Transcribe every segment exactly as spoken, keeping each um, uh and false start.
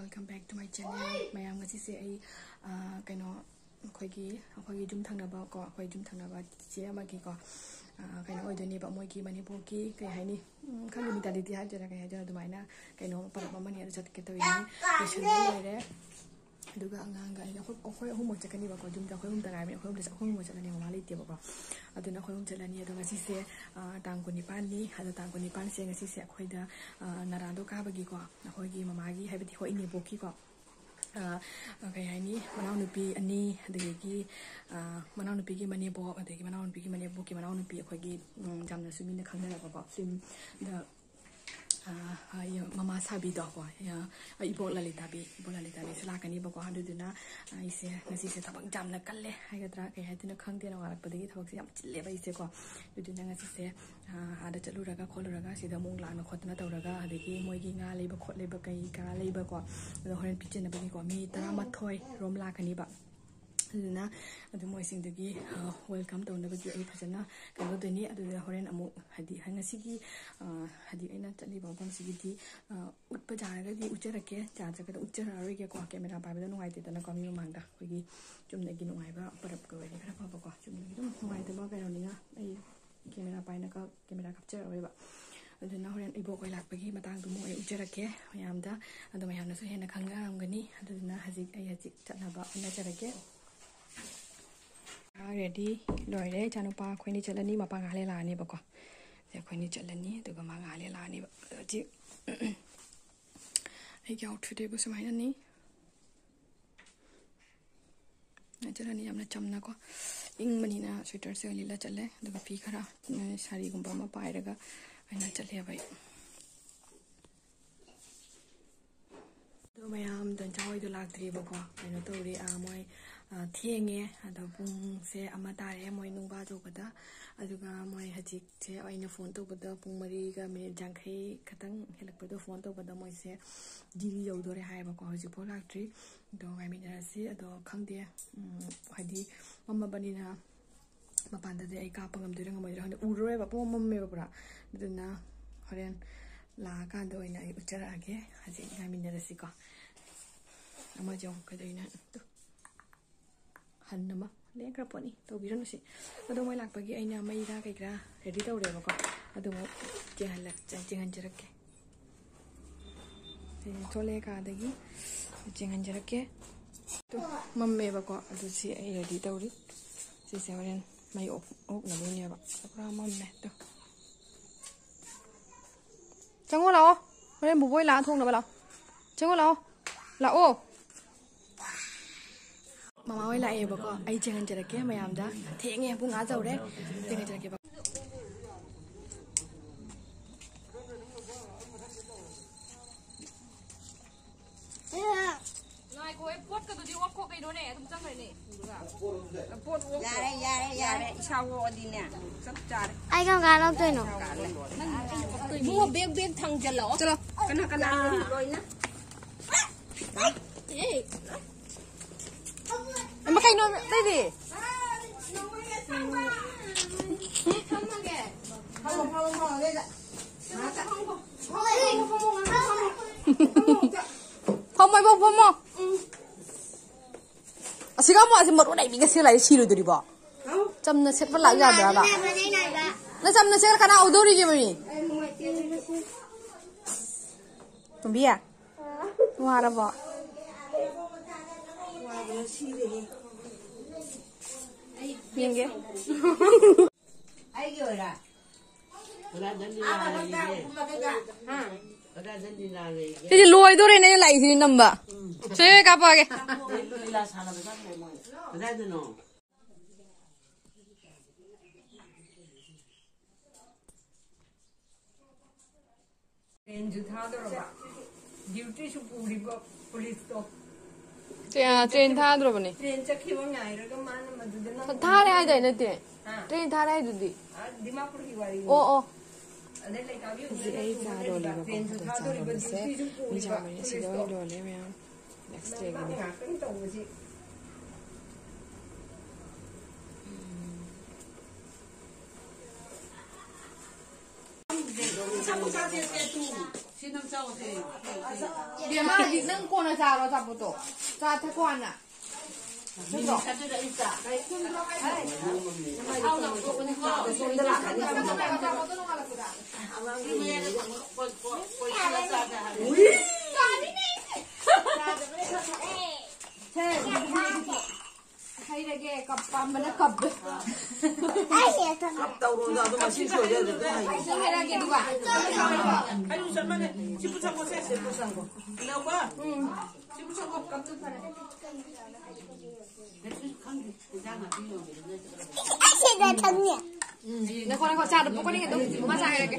Welcome back to my channel. ꯃꯌꯥꯝ, ꯉꯁꯤꯁꯦ ꯑꯩ ꯑ, ꯀꯩꯅꯣ, ꯑꯩꯈꯣꯏꯒꯤ ꯑꯩꯈꯣꯏꯒꯤ ꯌꯨꯝ ꯊꯪꯅꯕ ꯀꯣ, ꯑꯩꯈꯣꯏ ꯌꯨꯝ ꯊꯪꯅꯕ ꯆꯤꯆꯦ ꯑꯃꯒꯤꯀꯣ, ꯑ, ꯀꯩꯅꯣ ꯑꯣꯏꯗꯣꯏꯅꯦꯕ, ꯃꯣꯏꯒꯤ ꯃꯅꯦꯝꯕꯣꯛꯀꯤ ꯀꯩ ꯍꯥꯏꯅꯤ, ꯎꯝ, ꯈꯪꯗꯦ, ꯃꯤꯇꯥꯂꯤꯇꯤ ꯍꯥꯏꯗꯣꯏꯔꯥ ꯀꯩ ꯍꯥꯏꯗꯣꯏꯔꯥ, ꯑꯗꯨꯃꯥꯏꯅ ꯀꯩꯅꯣ ꯄꯔꯕ ꯑꯃꯅꯤ ꯑꯗꯨ ꯆꯠꯀꯦ ꯇꯧꯔꯤꯅꯤ꯫ ꯂꯣꯏꯁꯤꯟꯕ ꯂꯣꯏꯔꯦ꯫ ꯑꯗꯨꯒ ꯑꯉꯥꯡꯒ ꯑꯩꯒ ꯑꯩꯈꯣꯏ, ꯑꯩꯈꯣꯏ ꯑꯍꯨꯝꯃꯛ ꯆꯠꯀꯅꯤꯕꯀꯣ꯫ ꯌꯨꯝꯗ ꯑꯩꯈꯣꯏ ꯑꯍꯨꯝꯇ ꯉꯥꯏꯕꯅꯤ, ꯑꯩꯈꯣꯏ ꯑꯍꯨꯝꯗ, ꯑꯩꯈꯣꯏ ꯑꯍꯨꯝꯃꯛ ꯆꯠꯂꯅꯤ, ꯃꯃꯥ ꯂꯩꯇꯦꯕꯀꯣ꯫ ꯑꯗꯨꯅ ꯑꯩꯈꯣꯏ ꯑꯍꯨꯝ ꯆꯠꯂꯅꯤ꯫ ꯑꯗꯣ ꯉꯁꯤꯁꯦ ꯑ, ꯇꯥꯡ ꯀꯨꯟꯅꯤꯄꯥꯟꯅꯤ꯫ ꯑꯗꯣ ꯇꯥꯡ ꯀꯨꯟꯅꯤꯄꯥꯟꯁꯦ ꯉꯁꯤꯁꯦ ꯑꯩꯈꯣꯏꯗ ꯑ, ꯅꯔꯥꯗꯣ ꯀꯥꯕꯒꯤꯀꯣ, ꯑꯩꯈꯣꯏꯒꯤ ꯃꯃꯥꯒꯤ, ꯍꯥꯏꯕꯗꯤ ꯍꯣꯏ, ꯏꯅꯦꯕꯣꯛꯀꯤꯀꯣ, ꯑ, ꯀꯩ ꯍꯥꯏꯅꯤ, ꯃꯅꯥꯎꯅꯨꯄꯤ ꯑꯅꯤ, ꯑꯗꯒꯤ ꯑ, ꯃꯅꯥꯎꯅꯨꯄꯤꯒꯤ ꯃꯅꯦꯝꯕꯣꯛ, ꯑꯗꯒꯤ ꯃꯅꯥꯎꯅꯨꯄꯤꯒꯤ ꯃꯅꯦꯝꯕꯣꯛꯀꯤ ꯃꯅꯥꯎꯅꯨꯄꯤ, ꯑꯩꯈꯣꯏꯒꯤ ꯎꯝ, ꯌꯥꯝꯅꯁꯨ ꯃꯤꯅ ꯈꯪꯅꯔꯕꯀꯣ ꯐꯤꯂꯝꯗ, ꯑ, ꯑ, ꯃꯃꯥ ꯁꯥꯕꯤꯗꯣꯀꯣ, ꯑ, ꯏꯕꯣꯛ ꯂꯂꯤꯇꯥꯕꯤ, ꯏꯕꯣꯛ ꯂꯂꯤꯇꯥꯕꯤꯁꯨ ꯂꯥꯛꯀꯅꯤꯕꯀꯣ꯫ ꯑꯗꯨꯗꯨꯅ ꯑꯩꯁꯦ ꯉꯁꯤꯁꯦ ꯊꯕꯛ ꯌꯥꯝꯅ ꯀꯜꯂꯦ ꯍꯥꯏꯒꯗ꯭ꯔꯥ, ꯀꯩ ꯍꯥꯏꯗꯣꯏꯅꯣ ꯈꯪꯗꯦ, ꯅꯣꯡꯉꯥꯜꯂꯛꯄꯗꯒꯤ ꯊꯕꯛꯁꯦ ꯌꯥꯝ ꯆꯤꯜꯂꯦꯕ ꯑꯩꯁꯦꯀꯣ꯫ ꯑꯗꯨꯗꯨꯅ ꯉꯁꯤꯁꯦ ꯑ, ꯑꯥꯗ ꯆꯠꯂꯨꯔꯒ ꯈꯣꯠꯂꯨꯔꯒ ꯁꯤꯗ ꯑꯃꯨꯛ ꯂꯥꯛꯅ ꯈꯣꯠꯇꯅ ꯇꯧꯔꯒ, ꯑꯗꯒꯤ ꯃꯣꯏꯒꯤ ꯉꯥ ꯂꯩꯕ ꯈꯣꯠ ꯂꯩꯕ ꯀꯩ ꯀꯥ ꯂꯩꯕꯀꯣ, ꯑꯗꯣ ꯍꯣꯔꯦꯟ ꯄꯤꯖꯅꯕꯒꯤꯀꯣ ꯃꯤ ꯇꯔꯥꯃꯥꯊꯣꯏ ꯔꯣꯝ ꯂꯥꯛꯀꯅꯤꯕ꯫ ꯑꯗꯨꯅ ꯑꯗꯨ ꯃꯣꯏꯁꯤꯡꯗꯨꯒꯤ welcome ꯇꯧꯅꯕꯒꯤ ꯑꯩ ꯐꯖꯅ ꯀꯩꯅꯣ ꯇꯧꯗꯣꯏꯅꯤ꯫ ꯑꯗꯨꯗ ꯍꯣꯔꯦꯟ ꯑꯃꯨꯛ, ꯍꯥꯏꯗꯤ, ꯉꯁꯤꯒꯤ ꯑ, ꯍꯥꯏꯗꯤ ꯑꯩꯅ ꯆꯠꯂꯤꯕ ꯃꯐꯝꯁꯤꯒꯤꯗꯤ ꯑ, ꯎꯠꯄ ꯌꯥꯔꯒꯗꯤ ꯎꯠꯆꯔꯛꯀꯦ, ꯌꯥꯗ꯭ꯔꯒꯗꯤ ꯎꯠꯆꯔꯛꯑꯔꯣꯏꯒꯦꯀꯣ꯫ ꯀꯦꯃꯦꯔꯥ ꯄꯥꯏꯕꯗ ꯅꯨꯡꯉꯥꯏꯇꯦꯗꯅꯀꯣ, ꯃꯤ ꯃꯃꯥꯡꯗ ꯑꯩꯈꯣꯏꯒꯤ ꯆꯨꯝꯅꯒꯤ ꯅꯨꯡꯉꯥꯏꯕ ꯄꯔꯕꯀ ꯑꯣꯏꯔꯗꯤ ꯈꯔ ꯐꯕꯀꯣ, ꯆꯨꯝꯅꯒꯤ ꯑꯗꯨꯝ ꯅꯨꯡꯉꯥꯏꯇꯕ ꯀꯩꯅꯣꯅꯤꯅ ꯑꯩ ꯀꯦꯃꯦꯔꯥ ꯄꯥꯏꯅ ꯀ-, ꯀꯦꯃꯦꯔꯥ ꯀꯥꯞꯆꯔꯔꯣꯏꯕ꯫ ꯑꯗꯨꯅ ꯍꯣꯔꯦꯟ ꯏꯕꯣꯛ ꯍꯣꯏ ꯂꯥꯛꯄꯒꯤ ꯃꯇꯥꯡꯗꯨ ꯑꯃꯨꯛ ꯑꯩ ꯎꯠꯆꯔꯛꯀꯦ ꯃꯌꯥꯝꯗ, ꯑꯗꯣ ꯃꯌꯥꯝꯅꯁꯨ ꯍꯦꯟꯅ ꯈꯪꯅꯔꯝꯒꯅꯤ꯫ ꯑꯗꯨꯗꯨꯅ ꯍꯧꯖꯤꯛ ꯑꯩ ꯍꯧꯖꯤꯛ ꯆꯠꯅꯕ ꯍꯣꯠꯅꯖꯔꯒꯦ꯫ ꯔꯦꯗꯤ ꯂꯣꯏꯔꯦ꯫ ꯏꯆꯥꯅꯨꯄꯥ ꯑꯩꯈꯣꯏꯅꯤ ꯆꯠꯂꯅꯤ, ꯃꯄꯥ ꯉꯥꯏꯍꯥꯛ ꯂꯩ ꯂꯥꯛꯑꯅꯦꯕꯀꯣ꯫ ꯁꯦ, ꯑꯩꯈꯣꯏꯅꯤ ꯆꯠꯂꯅꯤ, ꯑꯗꯨꯒ ꯃꯥ ꯉꯥꯏꯍꯥꯛ ꯂꯩ ꯂꯥꯛꯑꯅꯦꯕ꯫ ꯍꯧꯖꯤꯛ ꯑꯩꯒꯤ ꯑꯥꯎꯠꯐꯤꯠ ꯍꯥꯏꯕꯨ ꯁꯨꯃꯥꯏꯅꯅꯤ꯫ ꯅꯦꯆꯔꯦꯜꯅꯤ, ꯌꯥꯝꯅ ꯆꯝꯅꯀꯣ, ꯏꯪꯕꯅꯤꯅ ꯁ꯭ꯋꯦꯇꯔꯁꯦ ꯑꯣꯏꯅ ꯂꯤꯠꯂ ꯆꯠꯂꯦ꯫ ꯑꯗꯨꯒ ꯐꯤ ꯈꯔ, ꯎꯝ, ꯁꯥꯔꯤꯒꯨꯝꯕ ꯑꯃ ꯄꯥꯏꯔꯒ ꯑꯩꯅ ꯆꯠꯂꯦꯕ ꯑꯩ꯫ ꯑꯗꯣ ꯃꯌꯥꯝ, ꯗꯣꯟꯆꯥ ꯍꯣꯏꯗꯣ ꯂꯥꯛꯇ꯭ꯔꯤꯕꯀꯣ, ꯀꯩꯅꯣ ꯇꯧꯔꯤ, ꯑꯥ, ꯃꯣꯏ, ꯑꯥ, ꯊꯦꯡꯉꯦ꯫ ꯑꯗꯣ ꯄꯨꯡꯁꯦ ꯑꯃ ꯇꯥꯔꯦ ꯃꯣꯏ ꯅꯨꯡꯕꯥ ꯇꯧꯕꯗ꯫ ꯑꯗꯨꯒ ꯃꯣꯏ ꯍꯧꯖꯤꯛꯁꯦ ꯑꯩꯅ ꯐꯣꯟ ꯇꯧꯕꯗ ꯄꯨꯡ ꯃꯔꯤꯒ ꯃꯤꯅꯤꯠ ꯌꯥꯡꯈꯩ ꯈꯛꯇꯪ ꯍꯦꯜꯂꯛꯄꯗꯣ ꯐꯣꯟ ꯇꯧꯕꯗ ꯃꯣꯏꯁꯦ ꯗꯤꯜꯂꯤ ꯌꯧꯗꯣꯔꯦ ꯍꯥꯏꯌꯦꯕꯀꯣ, ꯍꯧꯖꯤꯛꯐꯥꯎ ꯂꯥꯛꯇ꯭ꯔꯤ꯫ ꯑꯗꯣ ꯉꯥꯏꯃꯤꯟꯅꯔꯁꯤ꯫ ꯑꯗꯣ ꯈꯪꯗꯦ, ꯎꯝ, ꯍꯥꯏꯗꯤ ꯃꯝꯃꯕꯅꯤꯅ ꯃꯄꯥꯟꯗꯗꯤ ꯑꯩ ꯀꯥꯞꯄ ꯉꯝꯗꯣꯏꯔꯥ ꯉꯝꯃꯣꯏꯗꯣꯏꯔꯥ ꯈꯪꯗꯦ, ꯎꯔꯔꯣꯏꯕ, ꯄꯨꯡꯃꯝ ꯃꯝꯃꯦꯕ ꯄꯨꯔꯥ꯫ ꯑꯗꯨꯅ ꯍꯣꯔꯦꯟ ꯂꯥꯛꯑꯀꯥꯟꯗ ꯑꯣꯏꯅ ꯑꯩ ꯎꯠꯆꯔꯛꯑꯒꯦ꯫ ꯍꯧꯖꯤꯛ ꯉꯥꯏꯃꯤꯟꯅꯔꯁꯤꯀꯣ꯫ ꯑꯃ ꯌꯦꯡꯉꯣ ꯀꯩꯗꯧꯔꯤꯅꯣ ꯍꯥꯏꯅ꯫ ꯇꯨ꯫ ꯍꯟ ꯑꯃ ꯂꯦꯡꯈ꯭ꯔ ꯄꯣꯠꯅꯤ, ꯇꯧꯕꯤꯔꯅꯨ ꯁꯤ꯫ ꯑꯗꯣ ꯃꯣꯏ ꯂꯥꯛꯄꯒꯤ ꯑꯩꯅ ꯃꯩꯔꯥ ꯀꯩꯀꯔꯥ ꯔꯦꯗꯤ ꯇꯧꯔꯦꯕꯀꯣ꯫ ꯑꯗꯨ ꯑꯃꯨꯛ ꯆꯦꯡꯍꯜꯂꯛ-, ꯆꯦꯡꯍꯟꯖꯔꯛꯀꯦ꯫ ꯁꯤ ꯊꯣꯛꯂꯛꯑꯦ ꯀꯥꯗꯒꯤ꯫ ꯆꯦꯡꯍꯟꯖꯔꯛꯀꯦ꯫ ꯇꯨ, ꯃꯝꯃꯦꯕꯀꯣ꯫ ꯑꯗꯨ ꯁꯤ ꯑꯩ ꯔꯦꯗꯤ ꯇꯧꯔꯤ꯫ ꯁꯤꯁꯦ ꯍꯣꯔꯦꯟ ꯃꯩ ꯑꯣꯛ-, ꯑꯣꯛꯅꯕꯩꯅꯦꯕ꯫ ꯄꯨꯔꯥ ꯃꯝꯃꯦ꯫ ꯇꯨ꯫ ꯆꯪꯉꯣ ꯂꯥꯛꯑꯣ꯫ ꯍꯣꯔꯦꯟ ꯕꯨꯕꯣꯏ ꯂꯥꯛꯑ ꯊꯣꯡꯅꯕ ꯂꯥꯛꯑꯣ꯫ ꯆꯪꯉꯣ ꯂꯥꯛꯑꯣ꯫ ꯂꯥꯛꯑꯣ꯫ ꯃꯃꯥ ꯍꯣꯏ ꯂꯥꯛꯑꯦꯕꯀꯣ꯫ ꯑꯩ ꯆꯦꯡꯍꯟꯖꯔꯛꯀꯦ ꯃꯌꯥꯝꯗ꯫ ꯊꯦꯡꯉꯦ, ꯄꯨꯡ ꯑꯥ ꯇꯧꯔꯦ꯫ ꯆꯦꯡꯍꯟꯖꯔꯛꯀꯦꯕ꯫ ꯉꯥꯏꯈꯣꯍꯦ, ꯄꯣꯠꯀꯗꯨꯗꯤ ꯑꯣꯛꯈꯣ ꯀꯩꯅꯣꯅꯦ, ꯑꯗꯨꯝ ꯆꯪꯈ꯭ꯔꯅꯤ꯫ ꯄꯣꯠ ꯑꯣꯛꯈꯣ꯫ ꯌꯥꯔꯦ, ꯌꯥꯔꯦ, ꯌꯥꯔꯦ, ꯏꯁꯥ ꯑꯣꯛꯑꯗꯤꯅꯦ, ꯆꯞ ꯆꯥꯔꯦ꯫ ꯑꯩ ꯀꯔꯝ ꯀꯥꯟ ꯂꯧꯗꯣꯏꯅꯣ? ꯏꯕꯨꯡꯉꯣ, ꯕꯦꯒ, ꯕꯦꯒ ꯊꯥꯡꯖꯜꯂꯛꯑꯣ꯫ ꯆꯠꯂꯣ꯫ ꯀꯅꯥ, ꯀꯅꯥ ꯂꯣꯏꯅ? ꯑꯦ꯫ ꯑꯃ ꯀꯩꯅꯣ, ꯑꯇꯩꯗꯤ? ꯐꯝꯃꯒꯦ꯫ ꯐꯝꯃꯣ, ꯐꯝꯃꯣ, ꯐꯝꯃꯣ, ꯑꯗꯩꯗ꯫ ꯐꯝꯃꯣ, ꯐꯝꯃꯣ, ꯐꯝꯃꯣ, ꯉꯥꯛꯇꯪ ꯐꯝꯃꯣ꯫ ꯐꯝꯃꯣ, ꯏꯕꯣꯛ, ꯐꯝꯃꯣ꯫ ꯎꯝ꯫ ꯑꯁꯤꯒ ꯑꯃꯨꯛ ꯑꯁꯤ ꯃꯔꯨ ꯂꯩꯕꯤꯒ ꯁꯤ ꯂꯩ ꯁꯤꯔꯣꯏꯗꯣꯔꯤꯕꯣ? ꯆꯝꯅ ꯁꯦꯠꯄ ꯂꯥꯛ ꯌꯥꯗ꯭ꯔꯕ? ꯅꯪ ꯆꯝꯅ ꯁꯦꯠꯂ ꯀꯅꯥ ꯎꯗꯧꯔꯤꯒꯦ, ꯃꯃꯤ? ꯇꯣꯝꯕꯤ? ꯋꯥꯔꯕꯣ? ꯌꯦꯡꯒꯦ꯫ ꯑꯩꯒꯤ ꯑꯣꯏꯔ? ꯁꯤꯗꯤ ꯂꯣꯏꯗꯣꯔꯦꯅꯦ, ꯑꯩꯅ ꯂꯥꯛꯏꯁꯤꯗꯤ ꯅꯝꯕ꯫ ꯁꯦ, ꯀꯥꯄꯛꯑꯒꯦ꯫ ꯀꯗꯥꯏꯗꯅꯣ? ꯇ꯭ꯔꯦꯟꯁꯨ ꯊꯥꯗꯣꯔꯕ, ꯗ꯭ꯌꯨꯇꯤꯁꯨ ꯄꯨꯔꯤꯕ ꯄꯨꯂꯤꯁꯇꯣ꯫ ꯇ꯭ꯔꯦ-, ꯇ꯭ꯔꯦꯟ ꯊꯥꯗ꯭ꯔꯣꯕꯅꯦ꯫ ꯇ꯭ꯔꯦꯟ ꯆꯠꯈꯤꯕ ꯉꯥꯏꯔꯒ ꯃꯥꯅ ꯃꯗꯨꯗ ꯅꯪ ꯊꯥꯔꯦ ꯍꯥꯏꯗꯥꯏ ꯅꯠꯇꯦ? ꯍꯥ? ꯇ꯭ꯔꯦꯟ ꯊꯥꯔꯦ ꯍꯥꯏꯗꯨꯗꯤ꯫ ꯑꯥ, ꯗꯤꯃꯥꯄꯨꯔꯒꯤ ꯋꯥꯔꯤꯅꯤ꯫ ꯑꯣ, ꯑꯣ꯫ ꯑꯗꯩ ꯂꯩꯀꯥꯕꯤ ꯍꯧꯖꯤꯛ ꯑꯩ ꯆꯥ ꯂꯣꯜꯂꯦꯕꯀꯣ꯫ ꯇ꯭ꯔꯦꯟꯁꯨ ꯑꯗꯣ ꯆꯥ ꯊꯥꯗꯣꯔꯤꯕ ꯂꯣꯟꯕꯁꯦ ꯗ꯭ꯌꯨꯇꯤꯁꯨ ꯃꯤ ꯄꯨꯔꯤꯕ ꯆꯥ ꯃꯔꯤ ꯁꯤꯗ ꯄꯨꯂꯤꯁꯇꯣ꯫ ꯑꯣꯏꯅ ꯂꯣꯜꯂꯦ ꯃꯌꯥꯝ꯫ ꯅꯦꯛꯁ ꯗꯦꯒꯤꯅꯤ꯫ ꯉꯥꯛꯇꯪ ꯇꯧꯕꯁꯤ꯫ ꯏꯕꯦꯝꯃ, ꯍꯧꯖꯤꯛ ꯅꯪ ꯀꯣꯟꯅ ꯆꯥꯔꯣ ꯑꯆꯥꯄꯣꯠꯇꯣ꯫ ꯆꯥ ꯊꯛꯈꯣ ꯍꯥꯟꯅ꯫ ꯅꯠꯇ꯭ꯔꯣ? ꯁꯦ, ꯍꯩꯔꯒꯦ, ꯀꯞ ꯄꯥꯝꯕꯅ ꯀꯞ꯫ ꯀꯞ ꯇꯧꯔꯣꯗ, ꯑꯗꯨꯝ ꯃꯁꯤꯡ ꯁꯣꯏꯗ ꯑꯗꯨꯝ ꯍꯩ꯫ ꯅꯪ ꯍꯩꯔꯛꯑꯒꯦ ꯑꯗꯨꯒ꯫ ꯑꯩꯁꯨ ꯆꯞ ꯃꯥꯟꯅꯩ꯫ ꯁꯤ ꯄꯨꯁꯟꯈꯣ, ꯁꯦ, ꯁꯦ, ꯄꯨꯁꯟꯈꯣ꯫ ꯏꯅꯥꯎꯕ꯫ ꯎꯝ꯫ ꯁꯤ ꯄꯨꯁꯟꯈꯣ꯫ ꯀꯞꯇꯨ ꯐꯔꯦ꯫ ꯀꯩꯁꯨ ꯈꯪꯗꯦ꯫ ꯏꯟꯖꯥꯡ ꯅꯥꯄꯤ ꯌꯣꯟꯕꯗꯨꯅ꯫ ꯑꯁꯤꯗ ꯆꯪꯉꯦ꯫ ꯎꯝ꯫ ꯉꯥꯏꯈꯣ, ꯉꯥꯏꯈꯣ, ꯆꯥꯗꯣ ꯄꯣꯛꯀꯅꯤ ꯑꯗꯨꯝ꯫ ꯃꯥ ꯆꯥ ꯍꯩꯔꯛꯀꯦ꯫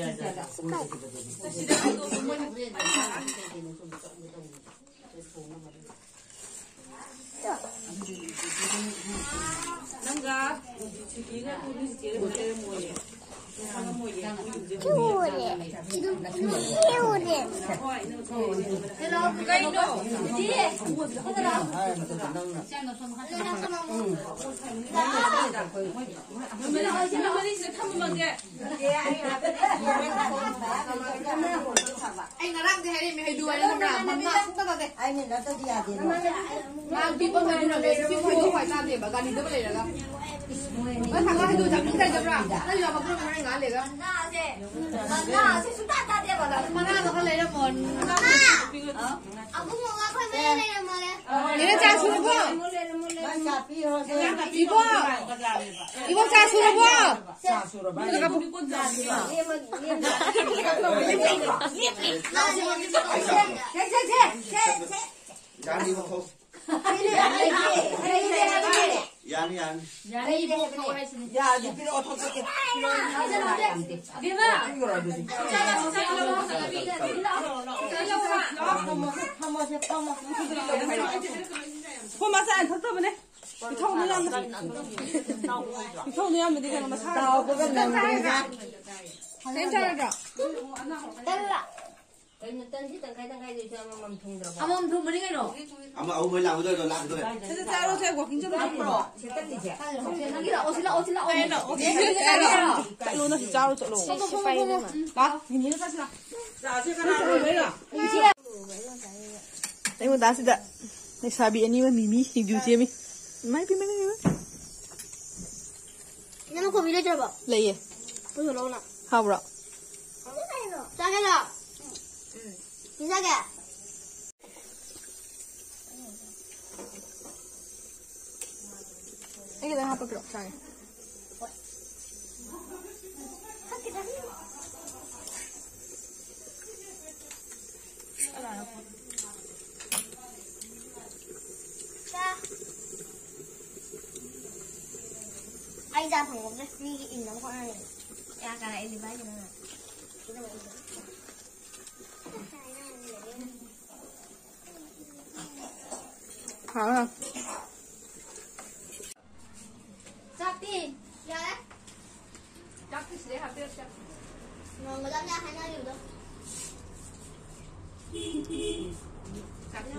ꯅꯪꯒ ꯁꯤꯀꯤꯒ ꯇꯨꯅꯤ ꯆꯦ ꯂꯩꯔꯝꯃꯣꯏꯌꯦ꯫ ꯈꯪꯉꯝꯃꯣꯏꯌꯦ꯫ ꯃꯣꯏ ꯌꯨꯝꯁꯦ ꯆꯨꯔꯦ꯫ ꯏꯗꯨ, ꯆꯨꯔꯦ꯫ ꯍꯣꯏ, ꯅꯪ ꯀꯩꯅꯣ? ꯏꯆꯦ, ꯅꯨꯃꯤꯠ ꯃꯔꯤꯁꯤꯗ ꯊꯝꯃꯝꯃꯒꯦ꯫ ꯑꯩ ꯉꯔꯥꯡꯗꯤ ꯍꯥꯏꯔꯝꯃꯦ, ꯍꯩꯗꯨ ꯍꯥꯏꯅ ꯈꯪꯕ꯭ꯔꯥ? ꯃꯃꯥ ꯁꯨꯡꯇ ꯇꯥꯗꯦ꯫ ꯑꯩꯅ ꯅꯠꯇꯗꯤ ꯌꯥꯗꯦꯕ꯫ ꯃꯥ ꯄꯤꯛꯄ ꯍꯩꯗꯨꯅ ꯃꯦꯁ ꯄꯤꯛꯄ ꯍꯩꯗꯨ ꯈ꯭ꯋꯥꯏ ꯇꯥꯗꯦꯕ, ꯒꯥꯔꯤꯗꯕꯨ ꯂꯩꯔꯒ꯫ ꯅꯪ ꯊꯥꯡꯒ ꯍꯩꯗꯨ ꯆꯥꯅꯤꯡꯗ꯭ꯔꯦ ꯍꯥꯏꯗꯕ꯭ꯔꯥ? ꯅꯪ ꯌꯥꯎꯕ ꯄꯨꯔꯛꯄ ꯍꯣꯔꯦꯟ ꯉꯥꯏꯍꯥꯛ ꯂꯩꯔꯒ꯫ ꯃꯅꯥꯁꯦ ꯁꯨꯡꯇꯥ ꯇꯥꯗꯦꯕ꯫ ꯃꯅꯥꯗꯣ ꯈꯔ ꯂꯩꯔꯝꯃꯣ꯫ ꯃꯃꯥ! ꯑꯕꯨꯡꯉꯣꯒ ꯑꯩꯈꯣꯏ ꯃꯔꯤ ꯂꯩꯔꯝꯃꯒꯦ꯫ ꯅꯦꯅꯦ, ꯆꯥ ꯁꯨꯔꯕꯣ? ꯅꯪ ꯆꯥ ꯄꯤꯔꯣ, ꯆꯥ ꯏꯕꯣ! ꯏꯕꯣ, ꯆꯥ ꯁꯨꯔꯕꯣ? ꯆꯥ ꯁꯨꯔꯕ? ꯂꯦꯝꯃ, ꯂꯦꯝꯃ꯫ ꯁꯦ, ꯁꯦ, ꯁꯦ, ꯁꯦ, ꯁꯦ꯫ ꯌꯥꯅꯤ, ꯏꯕꯣꯛ꯫ ꯌꯥꯅꯤ, ꯌꯥꯅꯤ꯫ ꯌꯥꯅꯤ, ꯏꯕꯣꯛ, ꯊꯛꯑꯣ ꯍꯥꯏꯁꯤꯅꯦ꯫ ꯌꯥ, ꯑꯗꯨ ꯄꯤꯔꯛꯑꯣ, ꯊꯛꯆꯒꯦ꯫ ꯄꯤꯔꯛꯑꯣ, ꯏꯕꯦꯝꯃ! ꯄꯤꯔꯛꯑꯣ, ꯑꯗꯨꯗꯤ꯫ ꯐꯝꯃꯣ, ꯐꯝꯃꯣ, ꯐꯝꯃꯣ꯫ ꯑꯩꯈꯣꯏ ꯃꯥ ꯆꯥ ꯌꯥꯝ ꯊꯛꯇꯕꯅꯦ꯫ ꯏꯊꯧꯅ ꯌꯥꯝꯅ, ꯏꯊꯧꯅ ꯌꯥꯝꯅꯗꯤ ꯀꯩꯅꯣ ꯃꯁꯥ ꯇꯥꯎꯕꯒ ꯅꯪꯗꯦꯗ꯫ ꯀꯩꯝ ꯆꯥꯔꯣꯏꯗ꯭ꯔꯣ? ꯇꯜꯂ꯫ ꯀꯩꯅꯣ, ꯇꯟꯁꯤ ꯇꯪꯈꯥꯏ ꯇꯪꯈꯥꯏꯗꯨꯁꯨ ꯑꯃꯃꯝ ꯊꯣꯡꯗ꯭ꯔꯕꯣ? ꯑꯃꯃꯝ ꯊꯣꯡꯕꯅꯤ ꯀꯩꯅꯣ꯫ ꯑꯃ ꯑꯍꯨꯝ ꯃꯔꯤ ꯂꯥꯛꯄꯗꯣ ꯑꯗꯣ ꯂꯥꯛꯀꯗꯧꯔꯦ꯫ ꯁꯤꯗ ꯆꯥꯔꯣꯁꯦ, walking ꯆꯠꯂꯨꯁꯦ꯫ ꯁꯤ ꯇꯜꯂꯤꯁꯦ꯫ ꯅꯪꯒꯤ ꯂꯥꯛꯑꯣ, ꯁꯤ ꯂꯥꯛꯑꯣ, ꯁꯤ ꯂꯥꯛꯑꯣ꯫ ꯀꯩꯅꯣ? ꯁꯤ ꯆꯥꯔꯣ꯫ ꯆꯠꯂꯣ, ꯅꯪꯁꯨ ꯆꯥꯔꯨ ꯆꯠꯂꯣ꯫ ꯁꯤ, ꯁꯤ ꯄꯥꯏꯌꯨ, ꯏꯕꯦꯝꯃ꯫ ꯂꯥꯛ, ꯅꯤꯅꯦꯒ ꯆꯠꯁꯤ ꯂꯥꯛ꯫ ꯑꯩꯉꯣꯟꯗ ꯁꯤꯗ ꯂꯩꯁꯥꯕꯤ ꯑꯅꯤ ꯑꯃ ꯃꯤꯃꯤ ꯁꯤꯡꯖꯨ ꯁꯦꯝꯃꯤ꯫ ꯏꯃꯥꯏ ꯄꯦꯝꯃ, ꯏꯃꯥꯏ ꯄꯦꯝꯃ꯫ ꯅꯪ ꯀꯣꯕꯤ ꯂꯩꯇ꯭ꯔꯕꯣ? ꯂꯩꯌꯦ꯫ ꯄꯨꯔꯛꯑꯣ ꯂꯥꯎꯅ꯫ ꯍꯥꯎꯕ꯭ꯔꯣ? ꯆꯥꯒꯦ ꯂꯥꯎ꯫ ꯎꯝ꯫ ꯆꯥꯒꯦ? ꯑꯩꯒꯤꯗ ꯍꯥꯞꯄꯛꯀꯦꯔꯣ? ꯆꯥꯒꯦ꯫ ꯑꯩ ꯆꯥ ꯐꯪꯍꯧꯗ꯭ꯔꯦ꯫ ꯃꯤꯒꯤ ꯏꯟꯅꯕ ꯍꯣꯠꯅꯔꯤꯅꯦ꯫ ꯀꯌꯥ ꯀꯌꯥ ꯏꯜꯂꯤꯕ ꯍꯥꯏꯁꯦ ꯅꯪꯅ? ꯍꯥꯎ, ꯍꯥꯎ꯫ ꯆꯥꯛꯇꯤ ꯌꯥꯔꯦ? ꯆꯥꯛꯇꯤ ꯁꯤꯗꯩ ꯍꯥꯞꯄꯤꯔꯛꯀꯦ꯫ ꯅꯣꯡꯃꯗ ꯃꯌꯥꯝ ꯍꯥꯏꯅꯔꯤꯕꯗꯣ꯫ ꯆꯥꯛꯇꯤ꯫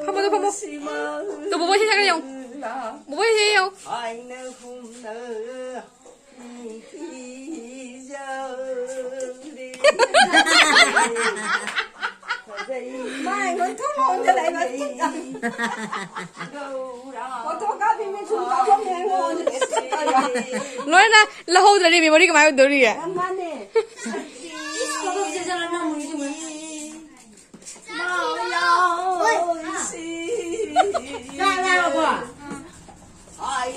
ꯐꯝꯃꯣ, ꯐꯝꯃꯣ꯫ ꯇꯨ, ꯕꯣꯕꯣꯏ ꯁꯤ ꯁꯥꯟꯅ ꯌꯦꯡꯉꯨ꯫ ꯕꯣꯕꯣꯏ ꯁꯤ ꯌꯦꯡꯉꯨ꯫ ꯃꯥꯏ ꯂꯣꯏ ꯊꯣꯛ ꯂꯣꯟꯗ ꯂꯩꯕ꯫ ꯐꯣꯇꯣ ꯀꯥꯞꯄꯤ ꯃꯤ ꯁꯨꯝ ꯀꯥꯞꯄꯝꯃꯦ ꯑꯩꯉꯣꯟꯗ꯫ ꯂꯣꯏꯅ ꯂꯧꯍꯧꯗ꯭ꯔꯗꯤ memory ꯀꯃꯥꯏꯅ ꯑꯣꯏꯗꯧꯔꯤꯒꯦ? ꯃꯥꯅꯦ꯫ ꯏꯁ, ꯐꯣꯇꯣ ꯁꯦꯠꯆꯜꯂ ꯅꯝꯃꯨꯅꯤ ꯆꯨꯝꯃꯦ꯫ ꯆꯥꯛ ꯂꯥꯛꯑꯕꯣ?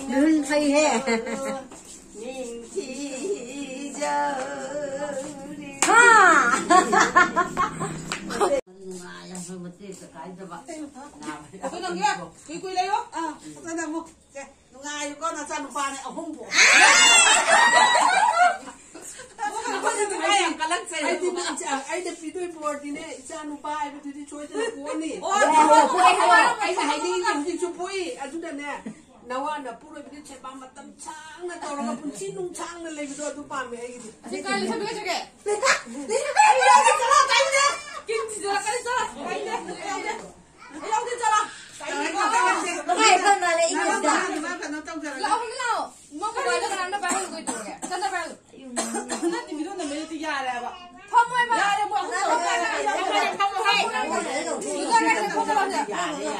ꯅꯨꯡ ꯐꯩꯍꯦ꯫ ꯍꯥ꯫ ꯅꯨꯡꯉꯥꯏ ꯍꯥꯏꯕ ꯃꯇꯦꯛꯇ ꯀꯥꯏꯗꯕ꯫ ꯑꯩꯈꯣꯏ ꯅꯪꯒꯤ ꯀꯨꯏ ꯀꯨꯏ ꯂꯩꯌꯣ꯫ ꯑꯥ, ꯐꯖꯅ ꯑꯃꯨꯛ꯫ ꯁꯦ, ꯅꯨꯡꯉꯥꯏꯔꯤꯀꯣ ꯅꯆꯥꯅꯨꯄꯥꯅꯦ ꯑꯍꯨꯝꯕꯨ? ꯑꯩꯈꯣꯏꯅ ꯅꯨꯡꯉꯥꯏ ꯌꯥꯝ ꯀꯜꯂꯛꯆꯩ꯫ ꯑꯩꯗꯤ ꯏꯆꯥ-, ꯑꯩꯅ ꯄꯤꯗꯣꯏ ꯕꯣꯔꯗꯤꯅꯦ, ꯏꯆꯥꯅꯨꯄꯥ ꯍꯥꯏꯕꯗꯨꯗꯤ ꯁꯣꯏꯗꯅ ꯄꯣꯛꯑꯅꯤ꯫ ꯑꯣ, ꯄꯣꯛꯑꯦ ꯍꯥꯏꯕ꯫ ꯑꯩꯅ ꯍꯥꯏꯅꯤꯡꯉꯤꯁꯦ ꯍꯧꯖꯤꯛꯁꯨ ꯄꯣꯛꯏ꯫ ꯑꯗꯨꯅꯅꯦ, ꯅꯋꯥ ꯅꯄꯨꯔꯣꯏꯕꯗꯤ ꯁꯦꯕꯥ ꯃꯇꯝ ꯁꯥꯡꯅ ꯇꯧꯔꯒ ꯄꯨꯟꯁꯤ ꯅꯨꯡꯁꯥꯡꯅ ꯂꯩꯕꯗꯣ ꯑꯗꯨ ꯄꯥꯝꯃꯦ ꯑꯩꯒꯤꯗꯤ꯫ ꯑꯁꯤ ꯀꯥꯏ ꯂꯩꯊꯣꯛꯈ꯭ꯔꯒꯦ? ꯂꯩꯊꯣꯛ-, ꯂꯩꯊꯣꯛ-, ꯑꯩ ꯌꯥꯎꯗꯦ, ꯆꯠꯂꯣ, ꯇꯥꯅꯤꯡꯗꯦ꯫ ꯀꯤꯟ ꯊꯤꯖꯤꯜꯂꯛꯀꯅꯤ, ꯆꯠꯂꯣ, ꯇꯥꯅꯤꯡꯗꯦ꯫ ꯑꯩ ꯌꯥꯎꯗꯦ꯫ ꯑꯩ ꯌꯥꯎꯗꯦ, ꯆꯠꯂꯣ꯫ ꯇꯥꯅꯤꯡꯗꯦ꯫ ꯍꯥꯏ, ꯈꯔ ꯃꯥꯜꯂꯦ, ꯏꯪꯂꯤꯁꯇ꯫ ꯃꯥ ꯀꯩꯅꯣ ꯇꯧꯖꯔꯒꯦ꯫ ꯂꯥꯛꯑꯣ, ꯍꯧꯖꯤꯛ ꯂꯥꯛꯑꯣ꯫ ꯃꯣꯏ ꯃꯣꯕꯥꯏꯜꯗꯣ ꯀꯅꯥꯝꯇ ꯄꯥꯏꯍꯜꯂꯣꯏꯗꯣꯏꯅꯦ꯫ ꯆꯠꯅ ꯄꯥꯏꯍꯜꯂꯣ꯫ ꯅꯠꯇꯦ, ꯃꯤꯔꯣꯟꯅꯕ ꯅꯠꯇꯦ, ꯌꯥꯔꯦ ꯍꯥꯏꯕ꯫ ꯐꯝꯃꯣꯏꯕ꯫ ꯌꯥꯔꯦ, ꯃꯣꯏ ꯑꯍꯨꯝ ꯇꯧꯔꯣ꯫ ꯐꯝꯃꯣꯏ, ꯐꯝꯃꯣꯏ꯫ ꯐꯝꯃꯣꯏ꯫ ꯐꯝꯃꯣꯏ, ꯐꯝꯃꯣꯏ꯫ ꯐꯝꯃꯣꯏ꯫ ꯐꯝꯃꯣꯏ꯫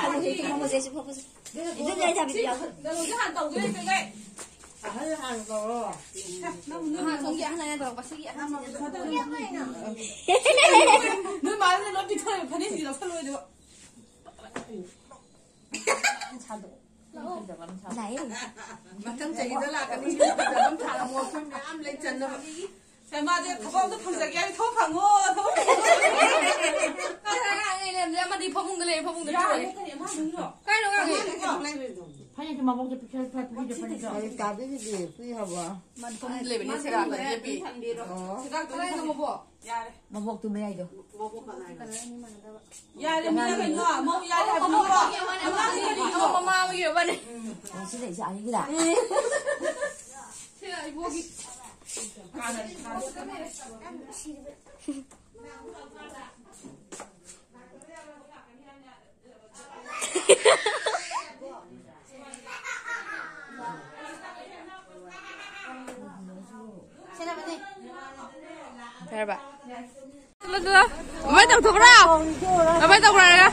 ꯐꯝꯃꯣꯏ꯫ ꯐꯝꯃꯣꯏ꯫ ꯐꯝꯃꯣꯏ꯫ ꯐꯝꯃꯣꯏ꯫ ꯐꯝꯃꯣꯏ꯫ ꯀꯩꯅꯣꯁꯦ ꯍꯥꯟꯅ ꯇꯧꯗꯣꯏ ꯂꯩꯇꯦ꯫ ꯑꯍꯜ ꯍꯥꯟꯅ ꯇꯧꯔꯣ꯫ ꯅꯪ, ꯅꯪ ꯑꯍꯟ, ꯅꯪꯒꯤ ꯑꯍꯟ ꯍꯥꯏꯅ ꯇꯧꯔꯛꯄ ꯁꯤꯒꯤ ꯑꯍꯟꯁꯤꯅ꯫ ꯅꯣꯏ ꯃꯥꯁꯤꯅ ꯂꯣꯏ ꯄꯤꯊꯣꯛꯑꯦ, ꯐꯅꯦꯛꯁꯤꯡꯁꯦ ꯂꯧꯁꯜꯂꯣꯏꯗꯕ꯫ ꯂꯥꯛꯑꯦ꯫ ꯃꯊꯪ ꯆꯍꯤꯗ ꯂꯥꯛꯀꯅꯤ꯫ ꯐꯖꯕ ꯑꯃ ꯊꯥꯔꯝꯃꯣ, ꯑꯩꯈꯣꯏ ꯃꯌꯥꯝ ꯂꯩ ꯆꯟꯅꯕ꯫ ꯁꯦ, ꯃꯥꯁꯦ ꯊꯕꯛ ꯑꯝꯇ ꯐꯪꯖꯒꯦ ꯍꯥꯏ, ꯊꯕꯛ ꯐꯪꯉꯣ, ꯊꯕꯛ ꯐꯪꯉꯣ꯫ ꯀꯥꯏꯗ ꯑꯉꯥꯡ ꯑꯉꯥꯡ ꯂꯩꯔꯝꯗ꯭ꯔꯦ? ꯑꯃꯗꯤ ꯐꯃꯨꯡꯗ ꯂꯩꯔꯦ, ꯐꯃꯨꯡꯗ ꯌꯥꯔꯦ, ꯆꯣꯏꯔꯦ꯫ ꯀꯔꯤ ꯑꯃ ꯍꯪꯉꯤꯅꯣ? ꯀꯥꯏꯅꯣ ꯑꯉꯥꯡ? ꯐꯅꯦꯛ ꯂꯩꯔꯤꯗꯣ꯫ ꯐꯅꯦꯛꯇꯤ ꯃꯕꯣꯛꯇ ꯄꯤꯛꯁꯜ ꯈꯔ ꯄꯤꯛꯏꯗ ꯐꯅꯦꯛꯇꯣ꯫ ꯂꯥꯏꯔꯤꯛ ꯇꯥꯕꯤꯒꯤꯗꯤ ꯄꯨꯏ ꯍꯥꯏꯕ꯫ ꯃꯥꯗꯤ ꯐꯃꯨꯡꯗ ꯂꯩꯕꯅꯤ, ꯁꯦꯔꯥꯟ ꯇꯨꯔꯥꯟ ꯂꯦꯞꯄꯤ꯫ ꯑꯣ꯫ ꯀꯗꯥꯏꯗꯅꯣ ꯃꯕꯣꯛ? ꯌꯥꯔꯦ꯫ ꯃꯕꯣꯛꯇꯨ ꯃꯌꯥꯏꯗꯣ꯫ ꯌꯥꯔꯦ, ꯃꯤꯅ ꯀꯩꯅꯣ? ꯃꯧ ꯌꯥꯔꯦ ꯍꯥꯏꯕꯅꯤꯀꯣ꯫ ꯑꯉꯥꯡ ꯂꯩꯔꯤ꯫ ꯑꯣ, ꯃꯃꯥ ꯑꯃꯒꯤ ꯑꯣꯏꯕꯅꯦ꯫ ꯑꯣ, ꯁꯤ ꯂꯩꯁꯦ ꯑꯅꯤꯒꯤꯔꯥ? ꯁꯤ ꯏꯕꯣꯒꯤ꯫ ꯌꯥꯔꯕ? ꯆꯠꯂꯣ, ꯆꯠꯂꯣ꯫ ꯕꯥꯏ ꯕꯥꯏ ꯇꯧꯊꯣꯛꯈ꯭ꯔꯣ꯫ ꯕꯥꯏ ꯕꯥꯏ ꯇꯧꯈ꯭ꯔꯣ ꯍꯥꯏꯔꯒ꯫